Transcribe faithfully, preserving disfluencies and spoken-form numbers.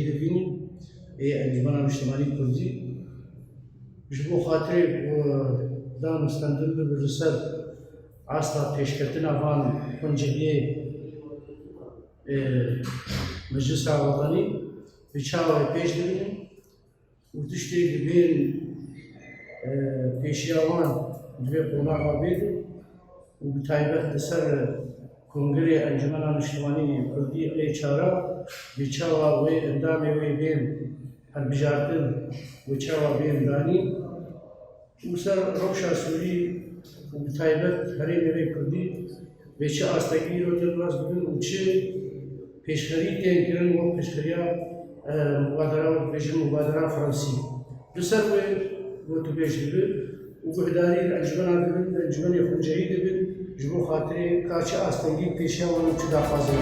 Divînî ê Encûmena Niştimanî Kurdî ji bo xatirê ku dan û stendin bibe li ser asta pêşketina van xuncehiyê, e, Meclisa Wetanî bi çawa pêş dibînin û tiştê di bên, e, pêşiya wan di vê qonaxa bê û bi taybet li ser Kongrê Encûmena Niştimanî Kurdî ê çara bi çawa wê endamê wê bên hilbijartin û çawa bên danîn û ser rewşa Sûrî û bi taybet herêmê wê Kurdî vê çi astengî îro tên rast bibin û çi pêşxerî tên kirin wek pêşxeriya, e, mubadera, wek bêjin mubadera Fransî. Li ser wê gotûbêj dibe û guhdarî li encûmena dibin, li encûmenê xuncehî dibin, ji bo xatirê ka çi astengî pêşiya wan û çi daxwazin.